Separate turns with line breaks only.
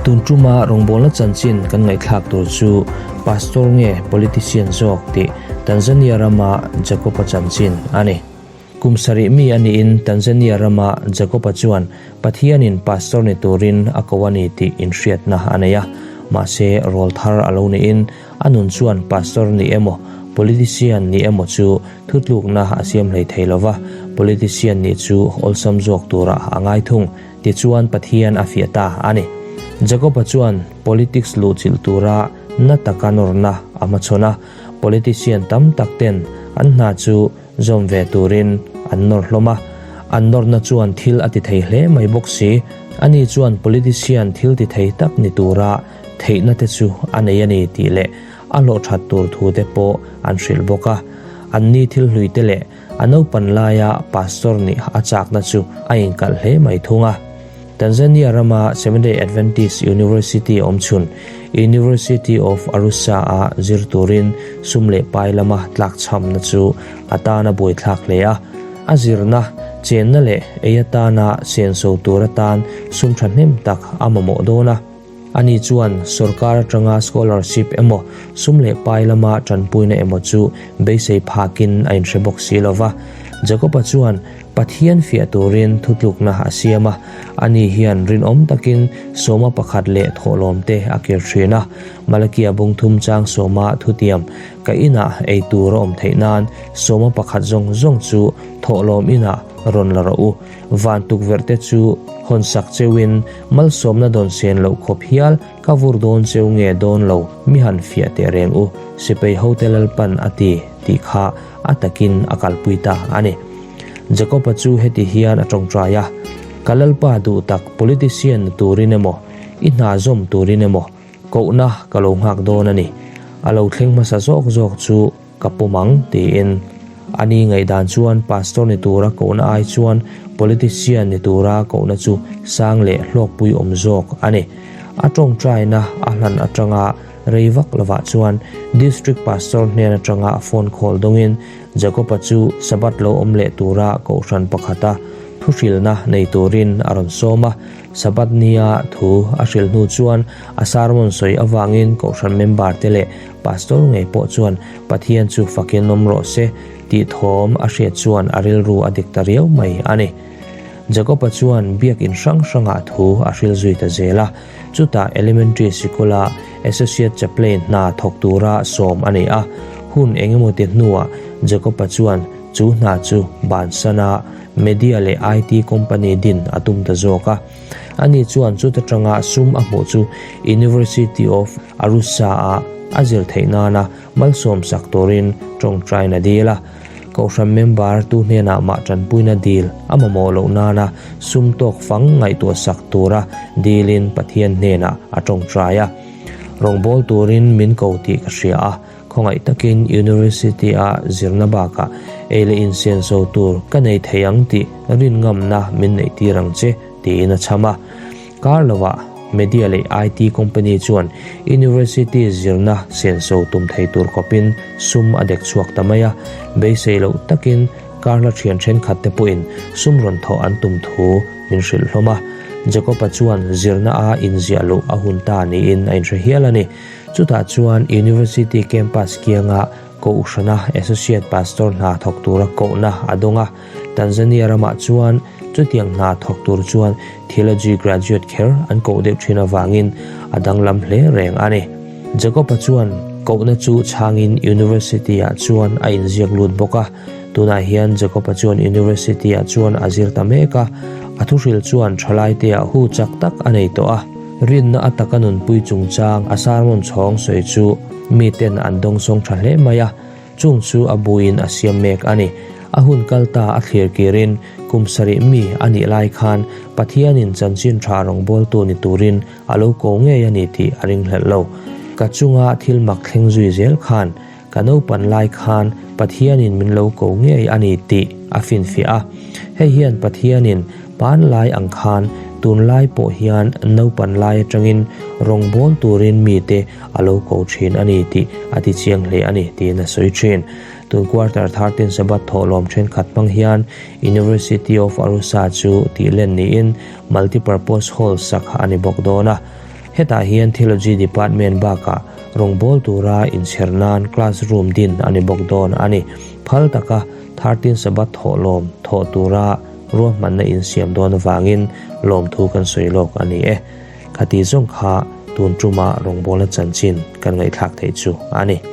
Tun tuma rawngbawlna chanchin kan ngaihthlak tur chu Pastor nge Politician zawk tih Tanzania rama Jacob-a chanchin a ni. Kum sarih mi a niin Tanzania rama Jacob-a chuan Pathianin Pastor ni turin a ko a ni tih inhriatna a nei a. Mahse rawl thar a lo niin a nun chuan Pastor ni emaw Politician ni emaw chu thutlukna a siam hlei thei lova, Politician nih chu awlsam zawk turah a ngai thung. Tichuan Pathian a fiah ta a ni. Jacob-a chuan politics luhchilh tura na taka nawrna a hmachhawn a, politician tam tak ten an hna chu zawm ve turin an nawr hlawm a. An nawrna chuan thil a ti thei hle mai bawk si. Ani chuan politician thil ti thei tak ni tura theihna te chu a nei a ni tih leh a hlawhthat tur thu te pawh an hrilh bawk a. Anni thil hlui te leh A naupan laia pastor nih a chakna chu a inkalh hle mai thung a. Tanzania rama Seventh-day Adventist University awm chhun, University of Arusha-a zir turin sum leh pai lama tlakchhamna chu a tan a buaithlak hle a. A zirna, chenna leh ei atana senso tur atan sum thahnem tak a mamawh dawn a. Ani chuan sorkar atanga scholarship emaw, sum leh pai lama tanpuina emaw chu beisei phakin a inhre bawk si lo va. Jakob-a chuan Pathian fiah turin thutlukna a siam a, ani hian rinawm takin sawma pakhat leh thawhlawm te a kir thin a. Malakia bungthum chang sawma thutiam, Ka inah ei tur a awm theih nan sawma pakhat zawng zawng chu thawhlawm inah rawn la rawh u. Van tukverh te chu hawn sak cheuhin malsawmna dawn sen loh khawp hial ka vur dawn cheu nge dawn lo mi han fiah teh reng u, Sipai hote Lalpan a ti tih kha a takin a kalpui ta a ni. Jakob-a chu heti hian a tawngtai a, Ka Lalpa duh tak politician ni turin emaw, i hna zawm turin emaw kohna ka lo nghak dawn a ni. A lo thleng hmasa zawk zawk chu Ka pawm ang, tiin. Ani ngaihdan chuan pastor ni tura kohna ai chuan politician ni tura kohna chu sang leh hlawkpui awm zawk a ni. A tawngtaina a hlan atanga rei vak lovah chuan District Pastor hnen atanga a phone call dawngin Jacob-a chu Sabbath lo awm leh tura kohhran pakhata thuhrilna nei turin a rawn sawm a. Sabbath nia thu a hrilh hnu chuan a sermon sawi avangin kohhran member te leh Pastor ngei pawh chuan Pathian chu fakin awm rawh se tih thawm a hriat chuan a rilru a dik ta riau mai a ni. Jakob-a chuan biakin hrang hrangah thu a hril zui ta zel a, chutah elementary sikula associate chaplain hna thawk tura sawm a ni a. Hun engemaw ti hnuah Jakob-a chuan chu hna chu bansana media leh IT company din a tum ta zawk a. Ani chuan chuta tanga sum a hmuh chu University of Arusha-ah a zir theih nana malsawm sak turin tawngtaina dil a. Kohhran member tu hnenah mah tanpuina dil a mamawh loh nana sum tawk fang ngaihtuah sak tura dilin Pathian hnenah a tawngtai a. Rawngbâwl turin min ko tih ka hria a, Khawngaih takin University-a zirna bakah ei leh insianso tur ka nei thei ang tih rinngamna min neihtir ang che, tiin a chham a. Kar lovah Media leh IT company chuan University zirna senso tum thei tur khawpin sum a dek chhuak ta mai a, beisei loh takin kar hla thian thenkhat te pawhin sum rawn thawh an tum thu min hrilh hlawm a. Jacob-a chuan zirna a inziah loh a hun ta niin a inhre hial a ni. Chutah chuan University campus kianga Kohhrana Associate Pastor hna thawk tura kohna a dawng a. Tanzania ramah chuan chutiang hna thawk tur chuan Theology graduate kher an koh deuh thin avangin a danglam hle reng a ni. Jacob-a chuan kohna chu chhangin University-ah chuan a inziak lut bawk a. Tunah hian Jacob-a chuan University-ah chuan a zir ta mek a, a thuhril chuan thalaite-ah hu chak tak a nei tawh a. Rinna a taka nunpui chungchang a sermon chhawng sawi chu miten an dawngsawng tha hle mai a, chung chu a buin a siam mek a ni. A hun kal ta a thlir kirin kum sarih mi a nih lai khan Pathianin chanchin tha rawngbawltu ni turin a lo ko ngei a ni tih a ringhlelh lo. Ka chunga thil mak thleng zui zel khan Ka naupan lai khan Pathianin min lo ko ngei a ni tih a finfiah a. Hei hian Pathianin panlai ang khan tunlai pawh hian naupan lai atangin rawngbâwl turin mite a lo ko thin a ni tih a ti chiang hle a ni tiin a sawi thin. Tun quarter 13 Sabbath thawhlawm thenkhat hmang hian University of Arusha chu tih len niin Multipurpose Hall sak a ni bawk dawn a. Hetah hian Theology Department bakah rawngbawl tura inchher nan classroom din a ni bawk dawn a ni. Phal taka 13 Sabbath thawhlawm thawh tura ruahmanna insiam dawn avangin lawmthu kan sawi lawk a ni e. Khati zawng kha tun tuma rawngbawlna chanchin kan ngaihthlak theih chu a ni.